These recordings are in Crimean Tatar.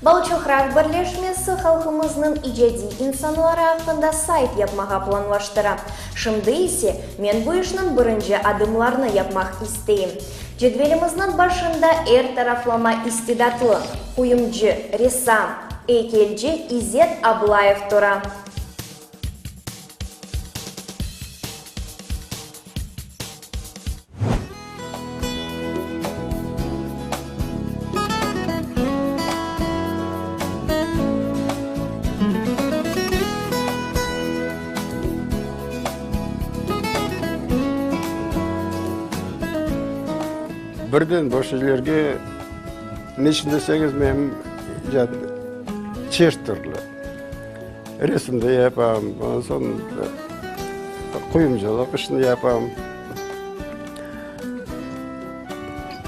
Balçoqraq birleşmesi halqımıznıñ icadiy insanları aqqında sayt yapmağa planlaştıra. Şimdi ise men bu işniñ birinci adımlarını yapmaq isteyim. Cedvelimizniñ başında er taraflama istidatlı, quyumcı, ressam, eykelci İzzet Ablayev tura. Birden bu şeylerge, neçün deseñiz, menim icad çeşit türlü. Resim de yapam, ondan soñ quyumcılıq işini yapam.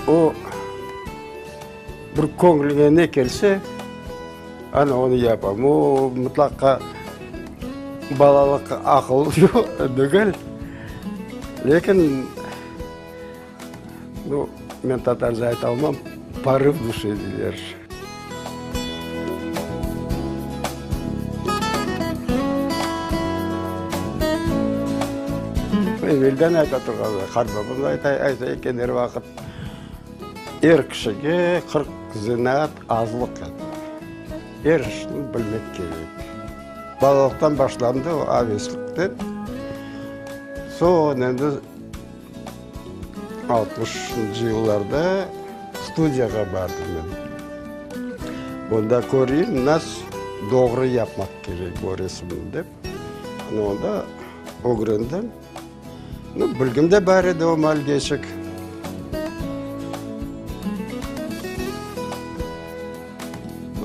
O, bir köñlüñe ne kelse, ana onı yapam. O, mıtlaqa balalıq aqıl degil, lâkin, nu, men tatarca ayta almam, porıv duşi deyler. Evelden ayta turğan, qartbabam da ayta eken er vaqıt, er kişige 40 zenaat azlıq ete. Er işni bilmek kerek. Balalıqtan başlandı o aveslikten. Soñ endi Altmışıncı yıllarda studiyağa bardım men. Onda köreyim, nas doğru yapmaq kerek bu resimni dep. Ana onda ögrendim. Nu, bilgim de bar edi o maalgeçik.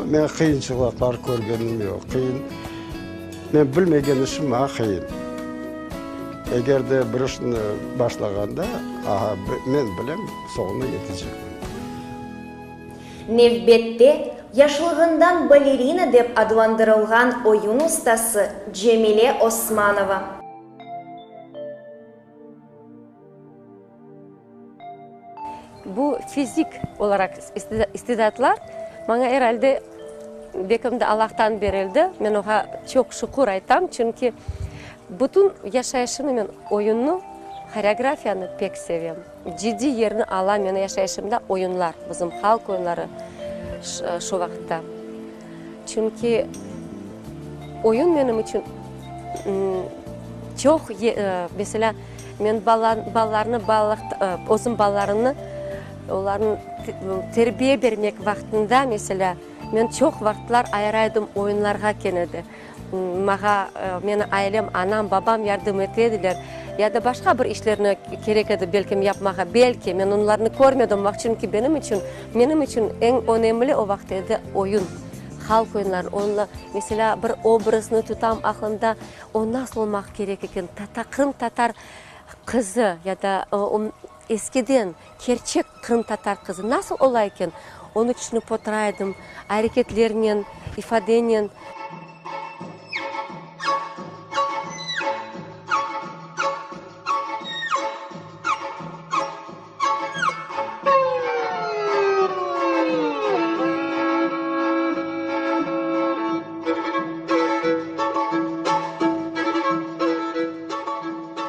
Men qıyınçılıqlar körgenim yoq. Qıyın, men bilmegen işim maña qıyın. Eger de bir işni başlağanda, aha, men bilem, soñuna yetecekmen. Nevbette, yaşlığından balerina dep adlandırılğan oyun ustası Cemile Osmanova. Bu fizik olaraq istidatlar maña er alde belkim de Allahtan berildi. Men oña çoq şükür aytam, çünki bütün yaşayışımı men oyunnı, horeografiyanı pek sevem. Ciddiy yerni ala menim yaşayışımda oyunlar, bizim halq oyunları şu vaqıtta. Çünki oyun menim içün çoq, meselâ, Men balalarnı balalıqta, özüm balalarımnı, olarnı terbiye bermek vaqtında, meselâ, men çoq vaqıtlar ayıra edim oyunlarğa kene de. Maña, meni ailem, anam, babam yardım ete ediler. Ya da başqa bir işlerni kerek edi belkim yapmağa, belki, men onlarnı körmedim o vaqıt, çünki benim içün, menim içün eñ önemli o vaqıt edi oyun, halq oyunları, onunla, meselâ, bir obraznı tutam aqlımda, O nasıl olmaq kerek eken, qırımtatar qızı ya da eskiden kerçek qırımtatar qızı nasıl ola eken, onı tüşünip otura edim, areketlernen, ifadenen.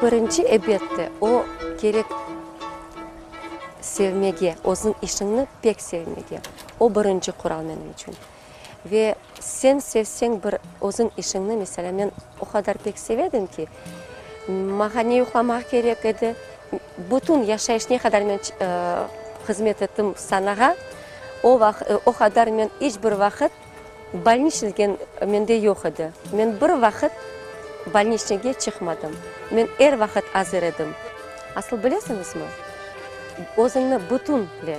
Birinci, ebette, o kerek sevmege, özüñ işiñni pek sevmege. O birinci qural menim içün. Ve sen sevseñ bir özüñ işiñni, meselâ, men o qadar pek seve edim ki, maña ne yuqlamaq kerek edi, bütün yaşayış ne qadar men hızmet ettim sanağa, o vaqıt, o qadar men iç bir vaqıt bolniçniy degen mende yoq edi. Men bir vaqıt bolniçniyge çıqmadım. Men er vaqıt azır edim. Asıl bilesiñizmi, özüñni bütünle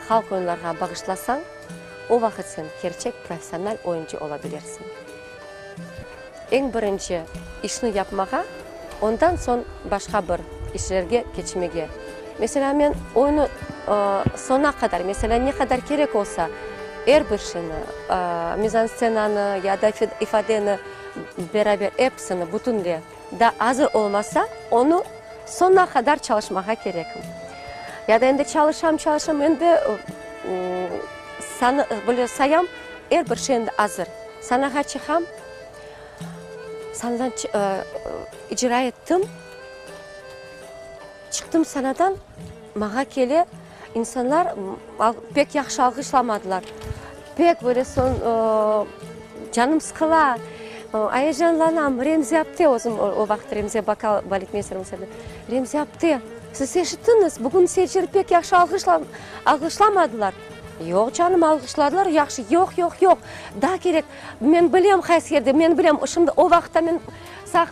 Halq oyunlarğa bağışlasañ, o vaqıt sen kerçek professional oyuncı ola bilersiñ. Eñ birinci işni yapmağa, ondan soñ başqa bir işlerge keçmege. Meselâ, men oyunı soñuna qadar, meselâ, ne qadar kerek olsa, er bir şeyni, mizanscenanı ya da ifadeni beraber episini bütünle da azır olmasa, onı soñuna qadar çalışmağa kerekim. Ya da endi çalışam, çalışam, endi. Sanı, böyle sayam, er bir şey endi azır. Sanağa çıqam, sanadan icra ettim. Çıqtım sanadan, maña kele, insanlar pek yahşı alğışlamadılar. Pek böyle soñ canım sıqıla, ayecanlanam. Remzi apte, özüm o vaqıt Remziye Bakal baletmeysterimiz edi. Remziye apte, siz eşittiñiz, bugün seyirciler pek yahşı alğışlamadılar. Yoq, canım, alğışladılar yahşı. Yoq, yoq, yoq, daa kerek. Men bilem qaysı yerde, men bilem. Şimdi o vaqıtta men sağ,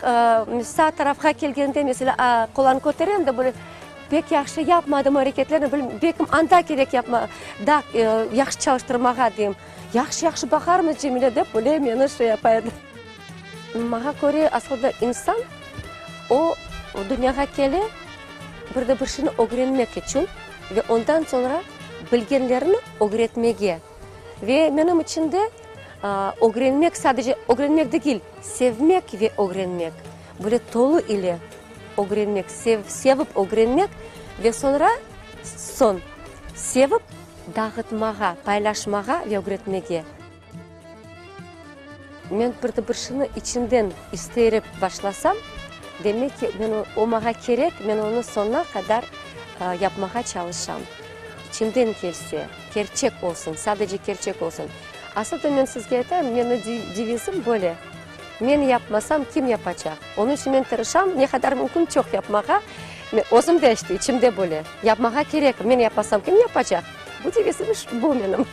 sağ tarafqa kelgende, meselâ, qollarnı köterem de, böyle pek yahşı yapmadım areketlerni, bilmeyim, belkim anda kerek yapma, daa yahşı çalıştırmağa deyim. Yahşı, yahşı, baqarmız, Cemile, dep böyle meni şey yapa edi. Maña köre, aslında insan, o, dünyağa kele bir de bir şeyni ögrenmek içün ve ondan soñra bilgenlerini ögretmege. Ve menim içün de ögrenmek, sadece ögrenmek degil, sevmek ve ögrenmek, böyle tolu ile ögrenmek, sevip ögrenmek ve soñra, soñ, sevip dağıtmağa, paylaşmağa ve ögretmege. Men bir de bir şını içimden isteyerek başlasam, demek ki, men o maña kerek, men onı soñuna qadar yapmağa çalışam. İçimden kelse, kerçek olsun, sadece kerçek olsun. Asıl da men sizge aytayım, meni devizim böyle, men yapmasam, kim yapacaq? Onıñ içün men tırışam, ne qadar mümkün çoq yapmağa. Özüm de işte içimde böyle, yapmağa kerek, men yapmasam, kim yapacaq? Bu devizim bu menim.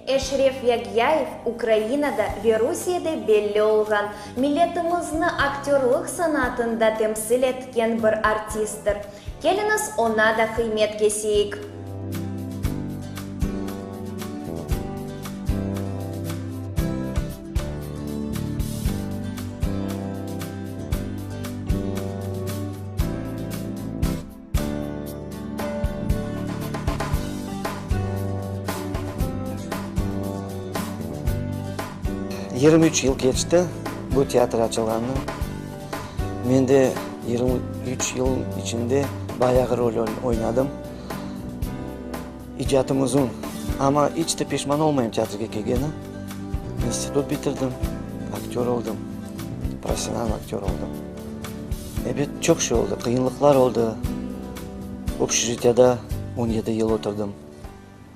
Eşref Yagyayev Ukrainada ve Rusiyede belli olğan, milletimizni aktörlıq sanatında temsil etken bir artisttir. Keliñiz oña da qıymet keseyik. 23 yıl keçti bu teatr açılğanı. Men de 23 yıl içinde bayağı rol oynadım. İcatım uzun, amma iç de peşman olmayım teatrge kelgeni. İnstitut bitirdim, aktör oldım, professional aktör oldım. Ebet, çoq şey oldı, qıyınlıqlar oldı. Общежitiyada 17 yıl oturdım.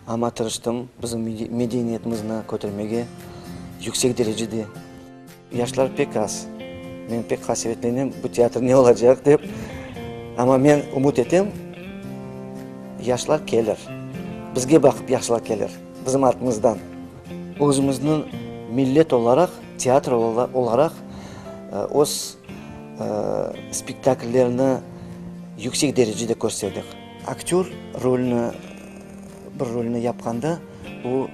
Amma tırıştım bizim medeniyetimizni kötermege yüksek derecede. Yaşlar pek az. Men pek qasevetlenem, bu teatr ne olacaq dep. Amma men ümüt etem, yaşlar kelir. Bizge baqıp yaşlar kelir, bizim artımızdan. Özümizniñ millet olaraq, teatr olaraq öz spektakllerini yüksek derecede kösterdik. Aktör rolüni, bir rolüni yapqanda, o,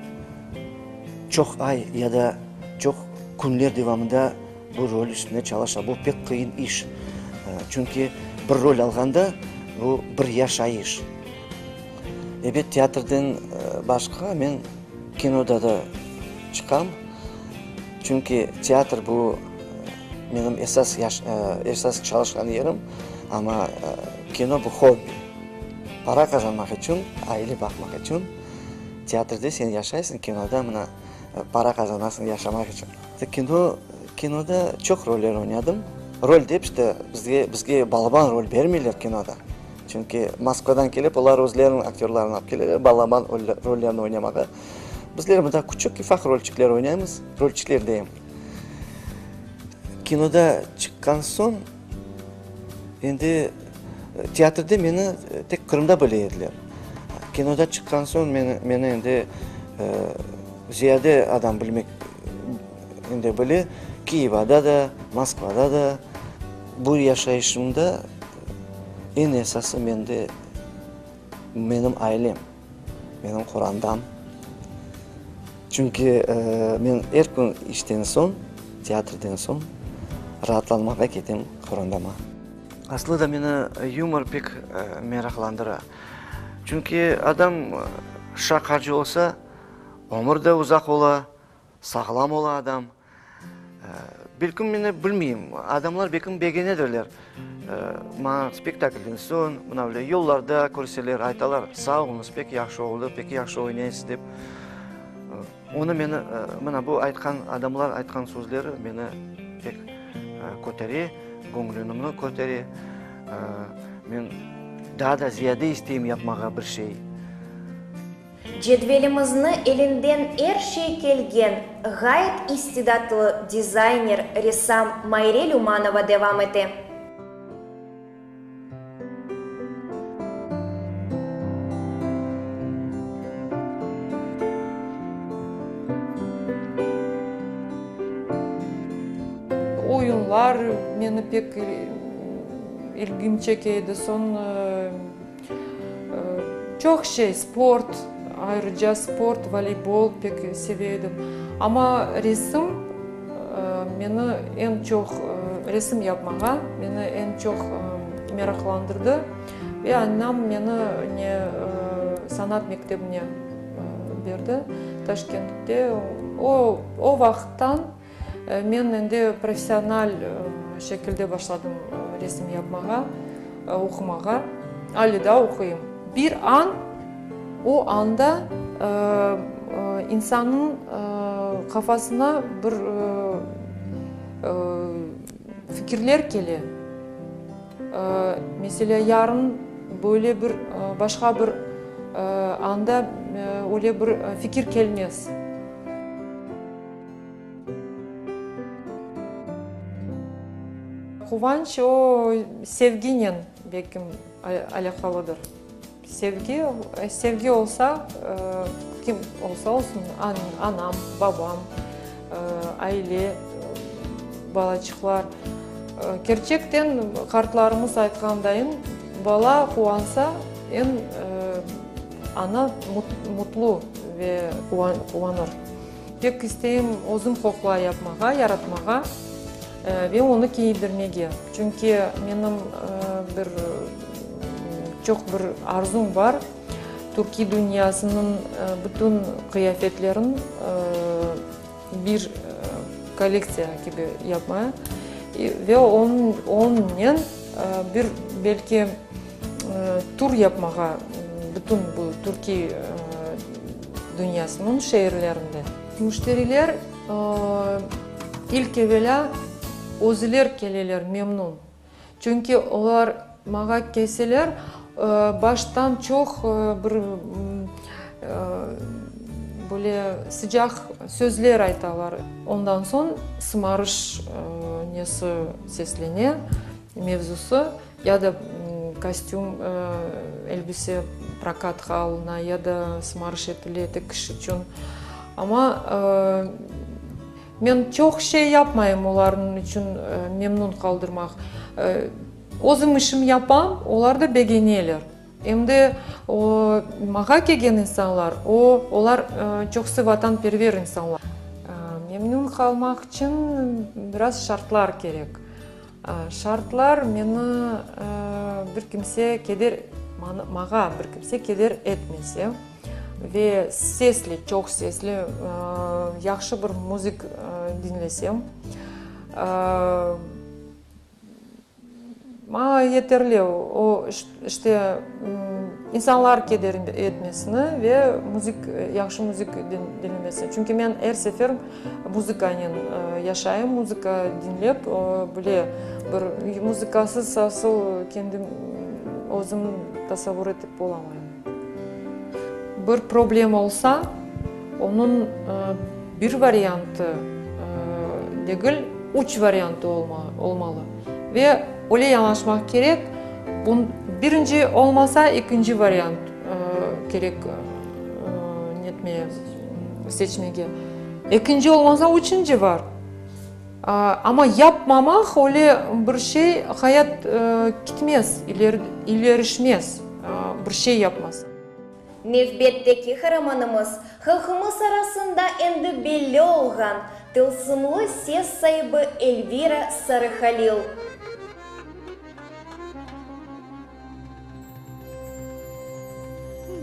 çoq ay ya da çoq künler devamında bu rol üstünde çalışa. Bu pek qıyın iş. Çünki bir rol alğanda, bu bir yaşayış. Ebet, teatrden başqa men kinoda da çıqam. Çünki teatr bu menim esas esas çalışqan yerim, amma kino bu hobbi. Para qazanmaq içün, aile baqmaq içün. Teatrde sen yaşaysıñ, kinoda mına para qazanasıñ yaşamaq içün. Kino, kinoda çoq roller oynadım. Rol dep işte bizge, bizge balaban rol bermeyler kinoda. Çünki Moskvadan kelip olar özleriniñ aktörlarını alıp keleler balaban rollerni oynamağa. Bizler mında küçük ufaq rolçikler oynaymız, rolçikler deyim. Kinoda çıqqan soñ endi teatrde meni tek Qırımda bile ediler. Kinoda çıqqan soñ meni, meni endi ziyade adam bilmek endi bile, Kiyevada da, Moskvada da. Bu yaşayışımda eñ esası mende menim ailem, menim qorantam. Çünki men er kün işten soñ, teatrden soñ raatlanmağa ketem qorantama. Aslı da meni yumor pek meraqlandıra. Çünki adam şaqacı olsa, ömür de uzaq ola, sağlam ola adam. Belkim meni, bilmeyim, adamlar belkim begenedirler. Maña spektaklden soñ, mına böyle yollarda körseler, aytalar, Sağ oluñız, pek yahşı oldı, pek yahşı oynaysız, dep. Onı meni, mına bu aytqan adamlar aytqan sözleri meni pek kötere, göñlünimni kötere. Men daa da ziyade isteyim yapmağa bir şey. Cedvelimizni elinden er şey kelgen, ğayet istidatlı dizayner, ressam Mayre Lümanova devam ete. Oyunlar meni pek ilgim çeke edi. Soñ çoq şey, sport, ayrıca sport, voleybol pek seve edim. Amma resim meni eñ çoq, resim yapmağa meni eñ çoq meraqlandırdı ve anam meni ne sanat mektebine berdi Taşkentte. O, o vaqıttan Men endi professional şekilde başladım resim yapmağa, oqumağa. Ale daa oquyım. Bir an, o anda insannıñ qafasına bir fikirler kele. Meselâ, yarın böyle bir başqa bir anda öyle bir fikir kelmez. Quvanç o, sevginen belkim alâqalıdır. Sevgi, sevgi olsa, kim olsa olsun, anam, babam, aile, balaçıqlar. Kerçekten, qartlarımız aytqandayın, bala quvansa, eñ ana mutlu ve quvanır. Pek isteyim özüm qoqla yapmağa, yaratmağa ve onı kiydirmege. Çünki menim bir çoq bir arzum bar, türkiy dünyasınıñ bütün qıyafetlerin bir kollektsiya kibi yapmaya ve onıñnen bir belki tur yapmağa bütün bu türkiy dünyasınıñ şeerlerinde. Müşteriler ilk evelâ özüler keleler memnun. Çünki olar maña kelseler, baştan çoq bir böyle sıcaq sözler aytalar. Ondan soñ sımarış nesi seslene, mevzusı. Ya da kostüm, elbise prokatqa alına, ya da sımarış etile tikiş içün. Amma men çoq şey yapmayım olarnıñ içün memnun qaldırmaq. Özüm işim yapam, olar da begeneler. Em de maña kelgen insanlar, o, olar çoqusı vatanperver insanlar. Memnün qalmaq içün biraz şartlar kerek. Şartlar meni bir kimse keder, maña bir kimse keder etmese ve sesli, çoq sesli yahşı bir müzik diñlesem, maña yeterli o, işte, insanlar keder etmesini ve müzik, yahşı müzik diñlemesi. Çünki men er sefer Muzıkanen yaşayım, muzıka diñlep, bile bir muzıkasız asıl kendim özüm tasavvur etip olamayım. Bir problem olsa, onıñ bir variantı degil, üç variantı olmalı. Ve öyle yanaşmaq kerek, birinci olmasa, ekinci variant kerek netmeye. Seçmege. Ekinci olmasa, üçünci bar. Amma yapmamaq öyle bir şey, hayat kitmez, ilerişmez, bir şey yapmasañ. Nevbetteki qaramanımız, halqımız arasında endi belli olğan tılsımlı ses saibi Elvira Sarıhalil.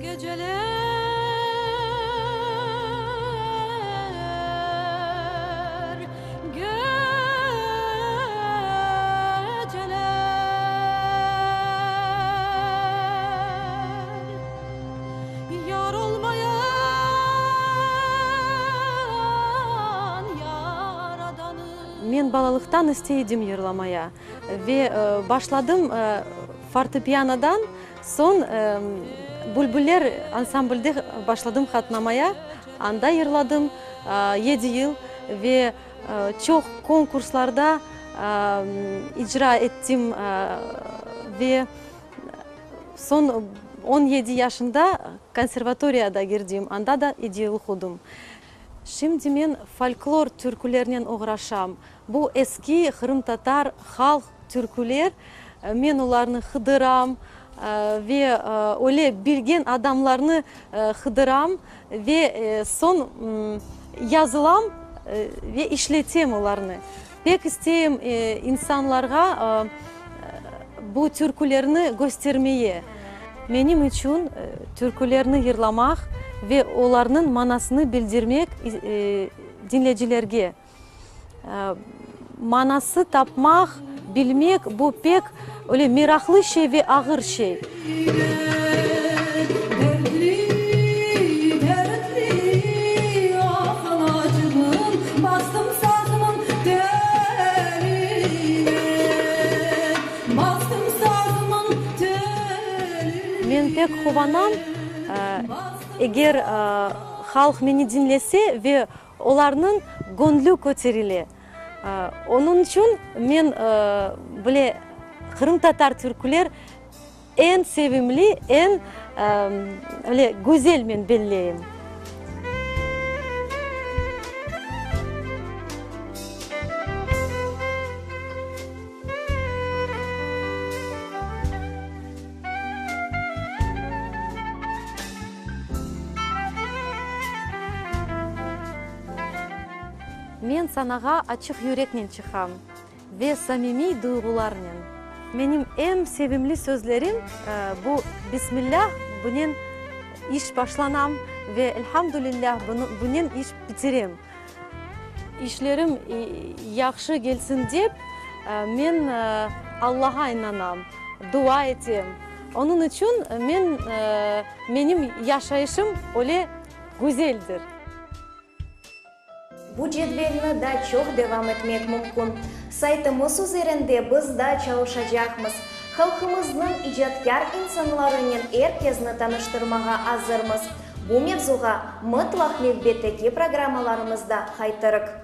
Geceler, geceler. Men balalıqtan istey edim yırlamaya ve başladım fortepianodan, soñ Bülbüller ansamblde başladım qatnamaya, anda yırladım yedi yıl ve çoq konkurslarda icra ettim ve soñ 17 yaşında konservatoriyada girdim, anda da yedi yıl oqudım. Şimdi men folklor türkülernen oğraşam. Bu eski qırımtatar halq türküler, men olarnı qıdıram ve öyle bilgen adamlarnı qıdıram ve soñ yazılam ve işletem olarnı. Pek isteyim insanlarğa bu türkülerni köstermeye. Menim içün türkülerni yırlamaq ve olarnıñ manasını bildirmek diñleyicilerge manası tapmaq, bilmek bu pek öyle meraqlı şey ve ağır şey. Men pek quvanam, eger halq meni diñlese ve olarnıñ göñlü köterile. Onıñ içün men bile qırımtatar türküler eñ sevimli, eñ öyle güzel men belleyim. Men sanağa açıq yüreknen çıqam ve samimiy duyğularnen. Menim eñ sevimli sözlerim bu Bismillâh, bunen iş başlanam ve Elhamdülillâh, bunen iş bitirem. İşlerim yahşı kelsin dep, men Allağa inanam, dua etem. Onıñ içün men, menim yaşayışım öyle güzeldir. Bu cedvelni daa çoq devam etmek mümkün. Saytımız üzerinde biz daa çalışacaqmız. Halqımıznıñ icatkâr insanlarınen er kezni tanıştırmağa azırmız. Bu mevzuğa mıtlaq nevbetteki programmalarımızda qaytırıq.